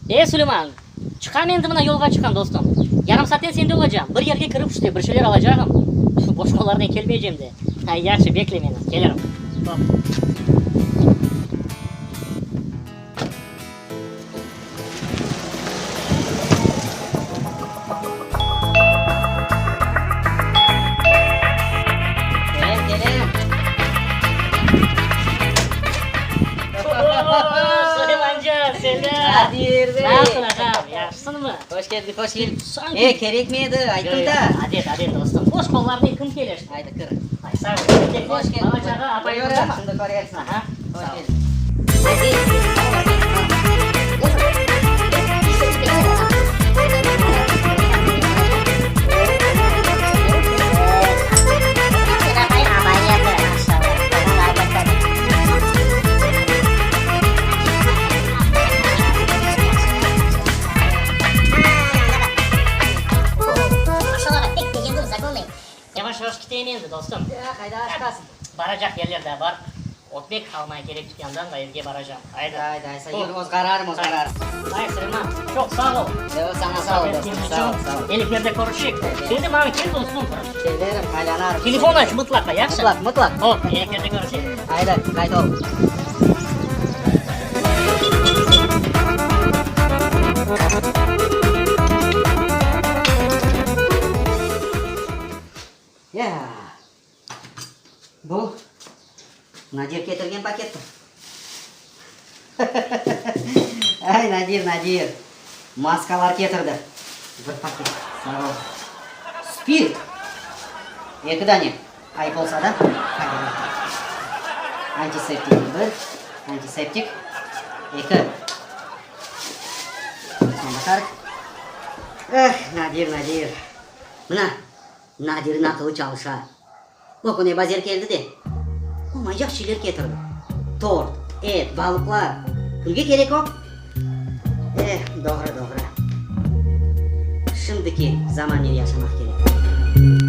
E, Suleyman, çıqam endi mına yolğa çıqam, dostum. Yarım saatten sende olacam. Bir yerge kirip işte bir şeyler alacağım. Boş qollarnen kelmeycem de. Ay, yahşı, bekle meni, kelirim. Hop. Kelem, kelem. Suleymancan, selâm. Nadir bey. Nasılsıñ, ağam, yahşısıñmı? Hoş keldik, hoş keldik. Sanki. E, kerekmi edi, ayttım da. Adet, adet, dostum. Boş qollarnen kim kelir? Aydı, kir. Ay, sağ ol. Hoş keldik. Bala-çağa, apayı Buyur, mı? şimdi körersiñ. Aha, Hoş sağ ol. keldik. Yavaş-yavaş keteyim endi, dostum. Ya, qayda aşıqasıñ? Baracaq yerler daa bar. Ötmek almay kerek tükândan da evge baracam. Aydı. Aydı, aysa, yür, ozğararım, ozğararım. Ay, Suleyman, çoq sağ ol. Yoq, saña sağ ol, dostum, sağ ol, sağ ol. Eliflerde körüşeyik. Sen de maña kel, dostum. Kelerim, aylanarım. Telefon aç mıtlaqa, yahşı? Mıtlaq, mıtlaq. Hop, eliflerde körüşeyik. Aydı, qayt ol. Ya, bu Nadir ketirgen pakettir. Ay, Nadir, Nadir, maskalar ketirdi. Bir paket, sağ ol. Spirt, eki dane, ayıp olsa da, faydalı. Antiseptik bir, antiseptik eki. Soñ baqarıq. Eh, Nadir, Nadir, mına, Nadirniñ aqılı çalışa. O kün Ebazer keldi de, olmaycaq şeyler ketirdi, tort, et, balıqlar. Kimge kerek o? Eh, doğru, doğru. Şimdiki zamannen yaşamaq kerek.